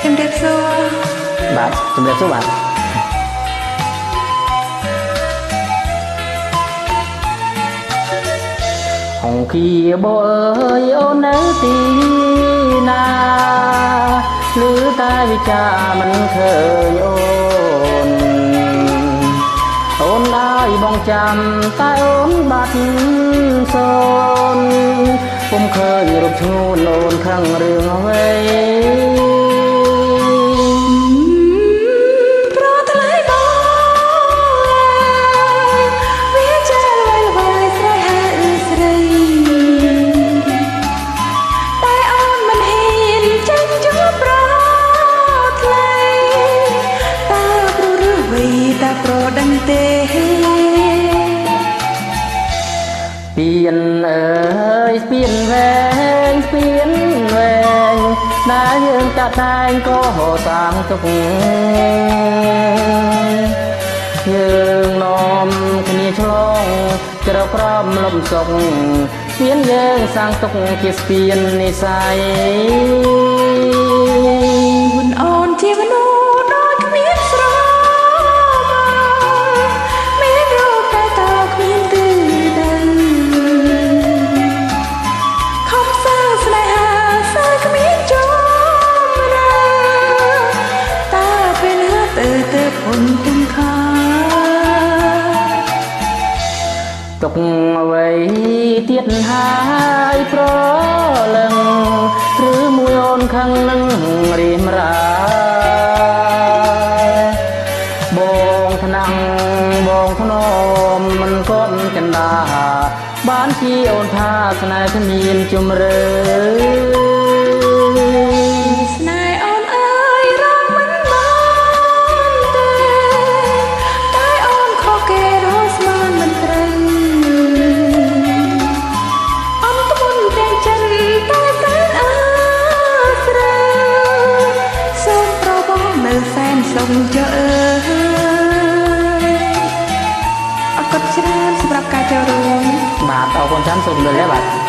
ជំរាបសួរ បាទជំរាបសួរបាទហងគីបោអើយអូននៅទីណាឬតែវិចាមិនឃើញអូនអូនឲ្យបងចាំតែអូនបាត់សូនពុំឃើញរូបឈ្ងួនអូនខឹងរឿងអ្វី ប្រថ្លៃបងវាចាល្បីល្បីស្រែហើយស្រីតែអូនមិនហ៊ានចេញជួបប្រថ្លៃតើព្រោះឬអ្វីតើប្រដឹងទេ ស្ពានអើយស្ពានវែងស្ពានវែងដែលយើងតាក់តែងក៏សាងទុកយើងនាំគ្នាឆ្លងជ្រៅក្រមលំសុកស្ពានយើងសាងទុកជាស្ពាននិស័យ មិនអូនជាមនុស្សដូចគ្មានស្រមមានរូបតែតគ្មានទិដៅខំសើស្នេហាសើគ្មានចំរើតើពេលណាទៅទៅពុនទុំខា ទុកអ្វីទៀតហើយប្រលឹងឬមួយអូនខឹងនឹងរៀមរាបងថ្នាំងបងធ្នមមិនកត់ចិន្តាបានជាអូនថាស្នេហ៍គ្មានជំរឿ ស្នេហ៍អូនអើយរកមិនបានទេតែអូនខុសគេរកស្មានមិនត្រូវ អមទមុនទាំងចិនតែសែនអស្រាសូមប្របងនៅសែនសុំចើអើយអរគុណច្រើនសម្រាប់ការចូលរួម បាទអរគុណច្រើនសូមជម្រាបលាបាទ។